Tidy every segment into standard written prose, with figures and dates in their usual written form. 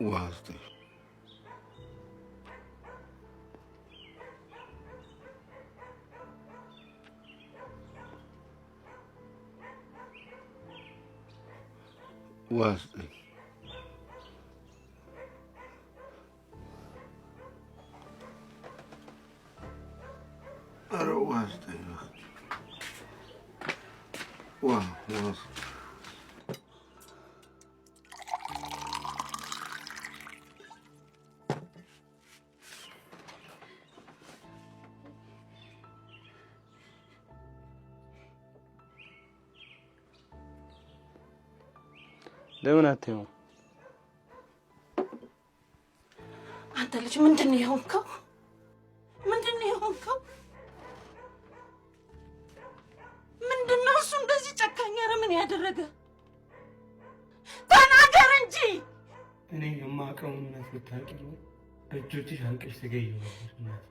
ውሃ ስጠኝ። ውሃ ስጠኝ። ኧረ ውሃ ስጠኝ። ውሃ ውሃ ስጠኝ። ለምን አታየውም? አንተ ልጅ ምንድን ነው የሆንከው? ምንድን ነው የሆንከው? ምንድን ነው እሱ እንደዚህ ጨካኝ አረመኔ ያደረገ? ተናገር እንጂ። እኔ የማውቀውን እውነት ብታውቂ ኖሮ በእጆችሽ አንቀሽ ትገዪው ነበር። እናት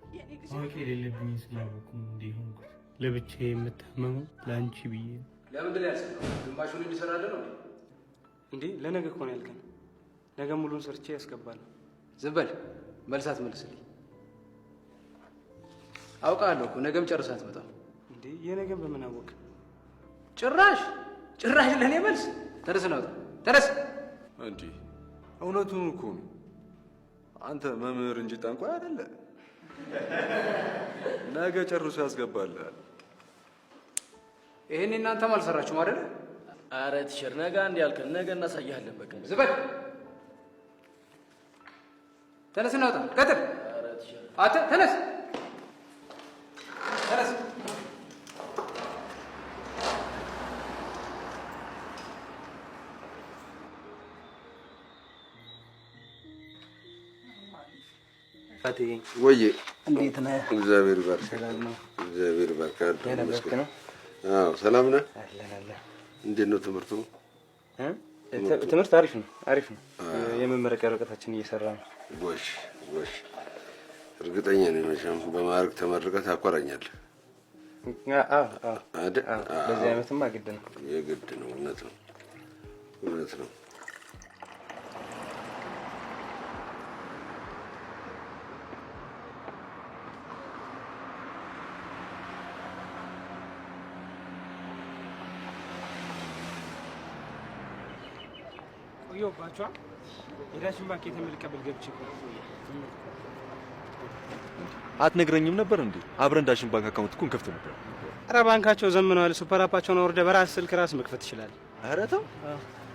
ማወቅ የሌለብኝ ስላወኩ ነው እንዲህ የሆንኩት። ለብቻዬ የምታመመው ለአንቺ ብዬ ነው። ለምንድን ነው ያልሰራው? ግማሹን እንዲሰራልህ ነው እንዴ? ለነገ እኮ ነው ያልከን። ነገ ሙሉን ሰርቼ ያስገባለሁ። ዝም በል፣ መልስ አትመልስልኝ። አውቃለሁ እኮ ነገም ጨርሰህ አትመጣም። እንዴ የነገን በምን አወቅ? ጭራሽ ጭራሽ ለእኔ መልስ። ተነስ ነው ተነስ። እንዴ እውነቱን እኮ ነው። አንተ መምህር እንጂ ጠንቋይ አይደለ። ነገ ጨርሶ ያስገባልሃል። ይሄን እናንተም አልሰራችሁም አይደለ? አረ teacher ነገ አንድ ያልከን ነገ እናሳያለን። በቃ ዝም በል፣ ተነስ እናውጣ። ቀጥል። አረ teacher አንተ ተነስ ተነስ። ፈቴ ወዬ እንዴት ነህ? እግዚአብሔር ይባርክ። ሰላም ነው? እግዚአብሔር ይባርክ። ደህና ነበርክ ነው? አዎ ሰላም ነህ? አለን አለን። እንዴት ነው ትምህርቱ? ትምህርት አሪፍ ነው አሪፍ ነው። የመመረቂያ ወረቀታችን እየሰራ ነው። ጎሽ ጎሽ። እርግጠኛ ነኝ መቼም በማዕረግ ተመርቀህ ታኮራኛለህ። አዎ አዎ አይደል? በዚህ ዓመትማ ግድ ነው። የግድ ነው። እውነት ነው እውነት ነው። ቆየሁባችኋ። የዳሽን ባንክ የተመልቀበል ገብቼ እኮ ነው። አትነግረኝም ነበር እንዴ? አብረን ዳሽን ባንክ account እኮ እንከፍት ነበር። ኧረ ባንካቸው ዘምነዋል። Super app ኣቸውን አውርደህ በራስህ ስልክ ራስህ መክፈት ትችላለህ። ኧረ ተው።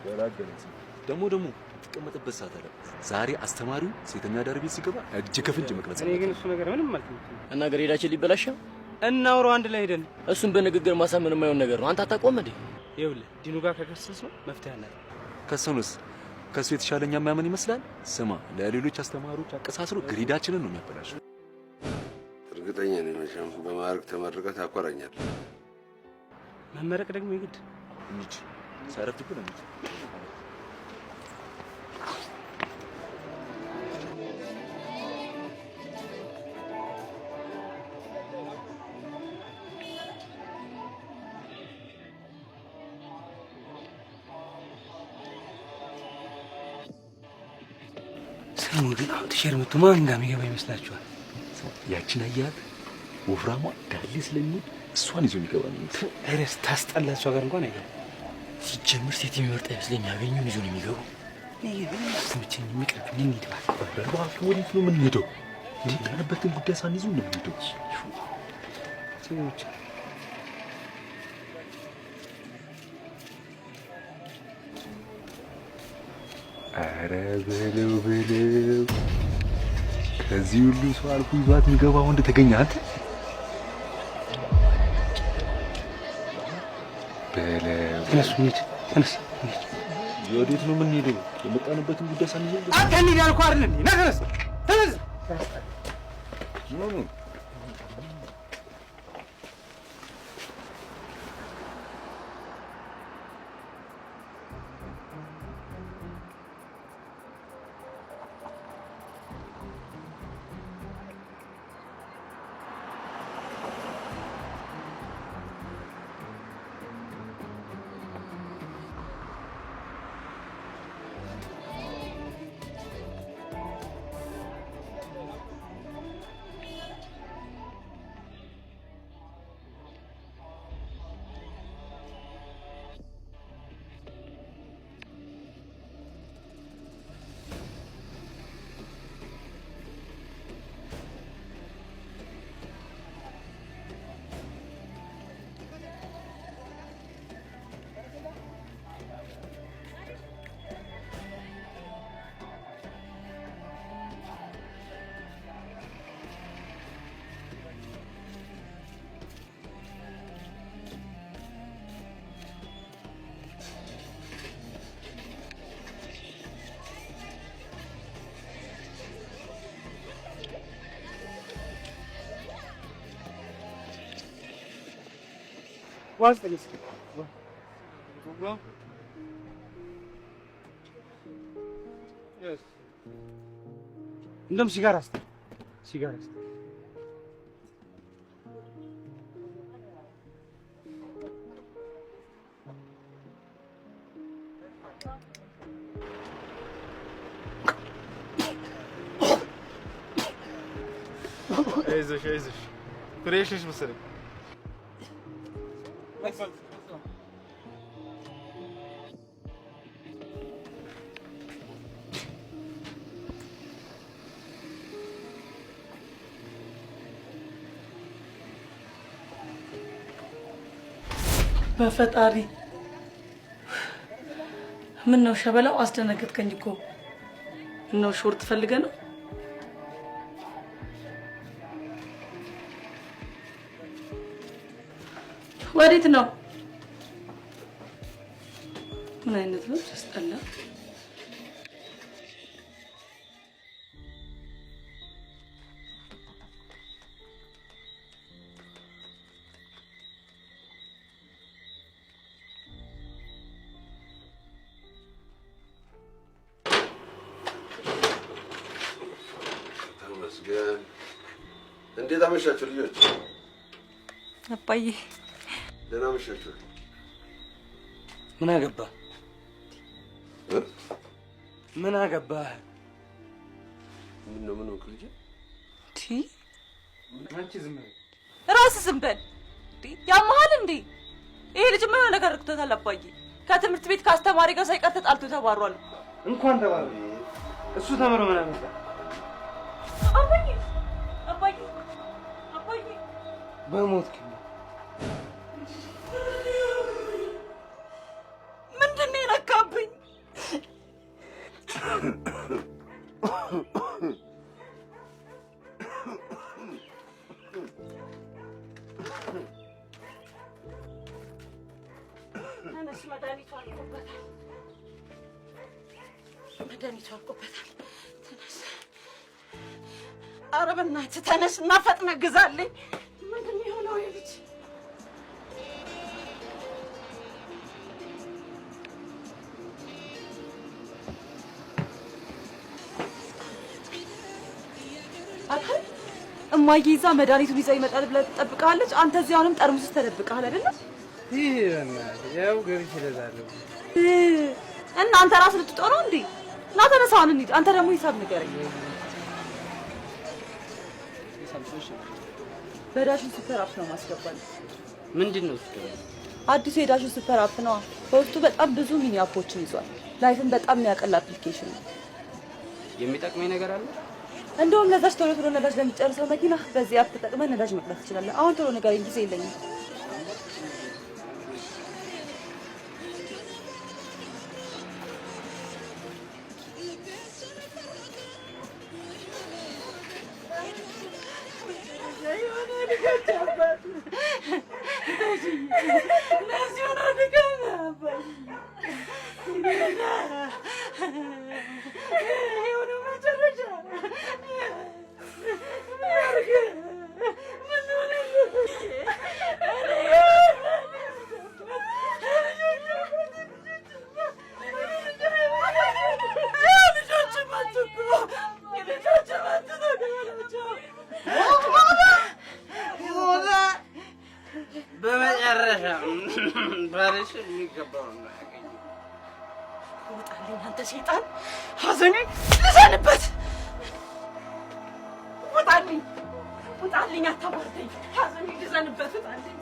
ገላገለች። ደግሞ ደግሞ ትቀመጥበት ሰዓት አለ። ዛሬ አስተማሪው ሴተኛ አዳሪ ቤት ሲገባ እጅ ከፍንጅ መቅረጽ። እኔ ግን እሱ ነገር ምንም አልተመቸኝም። እና grade ኣችን ሊበላሽ ነው። እናውራው አንድ ላይ ሄደን። እሱን በንግግር ማሳመን የማይሆን ነገር ነው። አንተ አታውቀውም እንዴ? ይኸውልህ ዲኑ ጋር ከከሰስነው መፍትሄ አናጣም። ከሰኑስ ከሱ የተሻለ እኛ የሚያምን ይመስላል። ስማ ለሌሎች አስተማሪዎች አቀሳስሮ grade ኣችንን ነው የሚያበላሸው። እርግጠኛ ነኝ መቼም በማዕረግ ተመርቀህ ታኮራኛለህ። መመረቅ ደግሞ የግድ እንሂድ። ሳይረፍድብን እንሂድ። ስሙ ግን አሁን teacher መጥቶ ማን ጋር የሚገባ ይመስላችኋል? ያችን አያት ወፍራሟ ዳሌ ስለሚወድ እሷን ይዞ የሚገባ ነው የሚመስለው። ኧረ ስታስጠላ፣ እሷ ጋር እንኳን አይገባም። ሲጀምር ሴት የሚመርጥ አይመስለኝ። ያገኙን ይዞ ነው የሚገባው። እኔ ግን ምንም አልተመቸኝም። ይቅርብኝ፣ እንሂድ እባክህ። ኧረ እባክህ ወዴት ነው የምንሄደው? የመጣንበትን ጉዳይ ሳንይዝ ነው የምንሄደው። ስሙ ብቻ ኧረ በለው በለው፣ ከዚህ ሁሉ ሰው አልፎ ይዟት የሚገባ ወንድ ተገኘ። አንተ በለው። ተነሱ እንሂድ፣ ተነስ እንሂድ። ወዴት ነው የምንሄደው? የመጣንበትን ጉዳይ ሳንይዝ አንተ እንሂድ ያልኩህ አይደል እንዴ? ና ተነስ፣ ተነስ። ምኑ? ውሃ ስጠኝ እስኪ። ውሃ። Yes. እንደውም ሲጋራ ስጠኝ፣ ሲጋራ ስጠኝ። አይዞሽ አይዞሽ፣ fresh ነሽ መሰለኝ። በፈጣሪ፣ ምን ነው ሸበላው፣ አስደነገጥከኝ እኮ። ነው short ፈልገህ ነው? ወዴት ነው? ምን አይነት ነው? ሲያስጠላ። ተመስገን። እንዴት አመሻችሁ ልጆች? አባዬ። ደህና አመሻችሁ። ምን አገባህ? ምን አገባህ? ምን ነው፣ ምን ሆንክ ልጄ? አንቺ ዝም በይ። ራስህ ዝም በል። እንዴ ያመሃል እንዴ? ይሄ ልጅ ምን የሆነ ነገር ረክቶታል አባዬ። ከትምህርት ቤት ከአስተማሪ ጋር ሳይቀር ተጣልቶ ተባሯል። እንኳን ተባረረ። እሱ ተምሮ ምን አመጣ? አባዬ፣ አባዬ፣ አባዬ። በሞት። ምንድን ነው የነካብኝ? ተነስ፣ መድኃኒቱ አልቆበታል። መድኃኒቱ አልቆበታል። ተነስ። ኧረ በእናትህ ተነስ እና ፈጥነህ ግዛልኝ። ምንድን ነው የሆነው ይሄ ልጅ? አንተ፣ እማዬ ይዛ መድኃኒቱን ይዛ ይመጣል ብላ ትጠብቅሃለች። አንተ እዚህ አሁንም ጠርሙስ ውስጥ ተደብቀሃል አይደለም? ይህ በእናትህ፣ ያው ገብቼ እገዛለሁ። እና አንተ ራስህ ልትጦር ነው እንዴ? ና ተነሳ፣ አሁን እንሂድ። አንተ ደግሞ ሂሳብ ንገረኝ። በዳሽን ሱፐር app ነው ማስገባል። ምንድን ነው እሱ ደግሞ? አዲሱ የዳሽን ሱፐር app ነዋ። በውስጡ በጣም ብዙ mini app ኦችን ይዟል። Life ን በጣም የሚያቀል application ነው። የሚጠቅመኝ ነገር አለ? እንደውም ለዛች ቶሎ ቶሎ ነዳጅ ለሚጨርሰው መኪና በዚህ app ተጠቅመህ ነዳጅ መቅዳት ትችላለህ። አሁን ቶሎ ንገረኝ፣ ጊዜ የለኝም። በመጨረሻ ባልሽ የሚገባውን ነው ያገኘው። ውጣልኝ አንተ ሰይጣን! ሐዘኔን ልዘንበት! ውጣልኝ! ውጣልኝ! አታዋርደኝ! ሐዘኔን ልዘንበት! ውጣልኝ!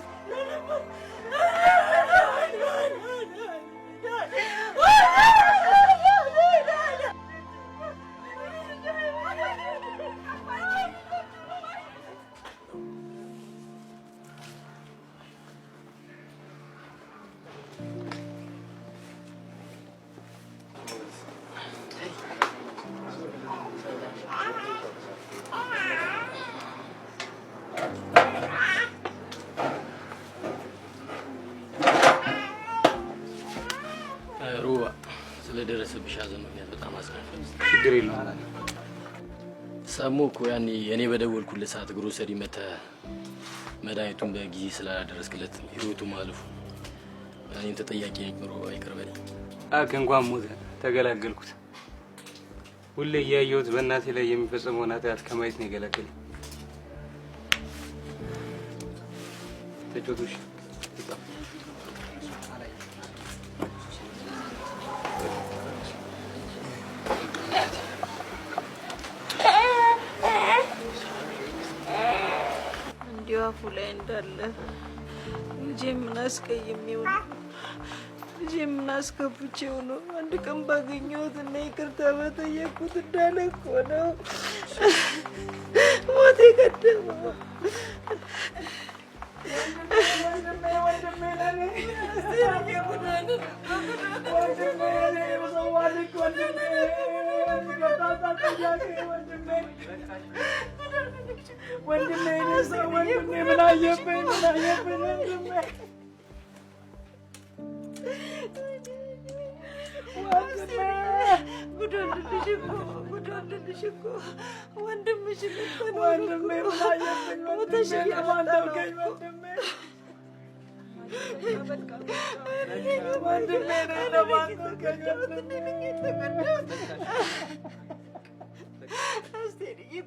ሮባ፣ ስለደረሰብሽ ሐዘን ምክንያት በጣም አዝናለሁ። ችግር የለውም። ሰሞ እኮ ያኔ እኔ በደወልኩለት ሰዓት ግሮሰሪ መተህ መድኃኒቱን በጊዜ ስላላደረስክለት ህይወቱ ማለፉ። እኔም ተጠያቂ ነኝ። ሮባ ይቅር በለኝ። አክ እንኳን ሞተ ተገላገልኩት። ሁሌ እያየሁት በእናቴ ላይ የሚፈጸመውን ኃጢአት ከማየት ነው የገላገለኝ። ተጫወቱ። እሺ እንዲሁ አፉ ላይ እንዳለ ልጄ ምን አስቀይሜው ነው? ልጄ ምን አስከፍቼው ነው? አንድ ቀን ባገኘሁት እና ይቅርታ በጠየቅኩት እንዳለ እኮ ነው ሞት የቀደመው።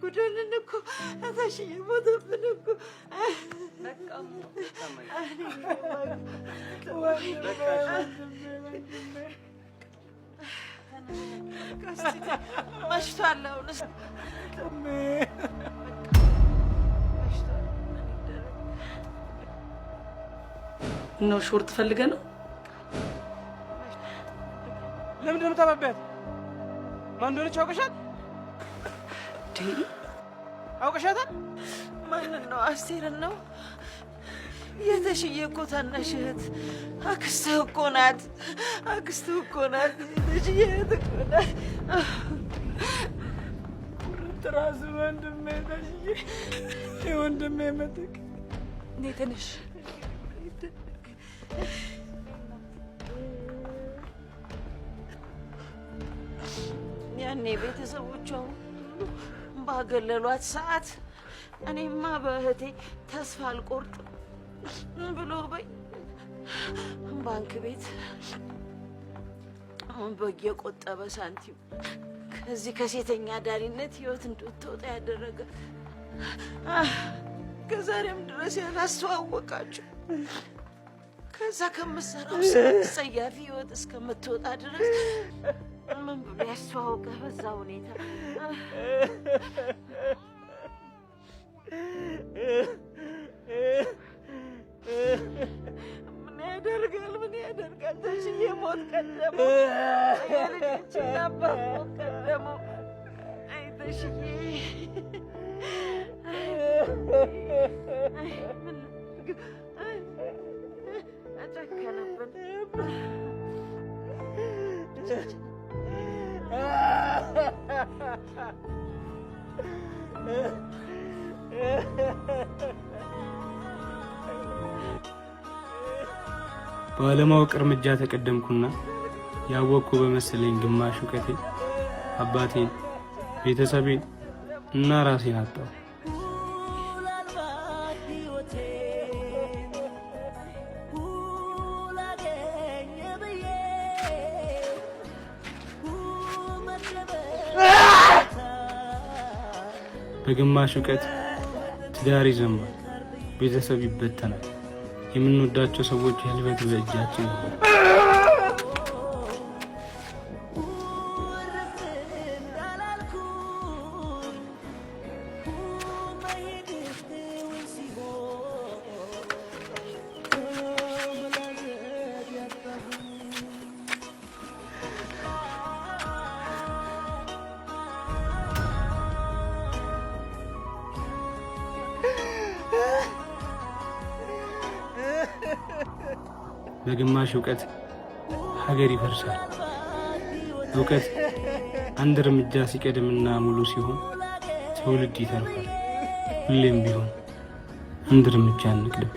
ጉዳንን እኮ ታሽዬ ሞተብን እኮ። መሽቷል። አሁንስ ነው short ፈልገህ ነው? ለምንድን ነው የምታባቢያት? ማን እንደሆነች አውቀሻል? አውቀሻታል? ማንን ነው? አስቴርን ነው? የተሽዬ እኮ ታናሽ እህት አክስትህ እኮ ናት። አክስትህ እኮ ናት። የተሽዬ እህት እኮ ናት። ራስ ወንድሜ ተሽዬ የወንድሜ ምትክ እኔ ትንሽ ያኔ ቤተሰቦቿ ሁሉ ባገለሏት ሰዓት እኔማ በእህቴ ተስፋ አልቆርጥም ብሎ በይ ባንክ ቤት በየቆጠበ ሳንቲም ከዚህ ከሴተኛ አዳሪነት ህይወት እንድትወጣ ያደረገ ከዛሬም ድረስ ያላስተዋወቃችሁ ከዛ ከምትሰራው ጸያፊ ህይወት እስከምትወጣ ድረስ ምን ብሎ ያስተዋወቀ በዛ ሁኔታ? ምን ያደርጋል? ምን ያደርጋል? ተሽዬ ሞት ቀደመው። የልጆችን አባት ሞት ቀደመው። አይ ተሽዬ፣ አይ ምን ጨከነብን። ባለማወቅ እርምጃ ተቀደምኩና ያወቅኩ በመሰለኝ ግማሽ እውቀቴ አባቴን፣ ቤተሰቤን እና ራሴን አጣሁ። በግማሽ እውቀት ትዳር ይዘንባል፣ ቤተሰብ ይበተናል፣ የምንወዳቸው ሰዎች ህልፈት በእጃችን ይሆናል። በግማሽ እውቀት ሀገር ይፈርሳል። እውቀት አንድ እርምጃ ሲቀድምና ሙሉ ሲሆን ትውልድ ይተርፋል። ሁሌም ቢሆን አንድ እርምጃ እንቅደም።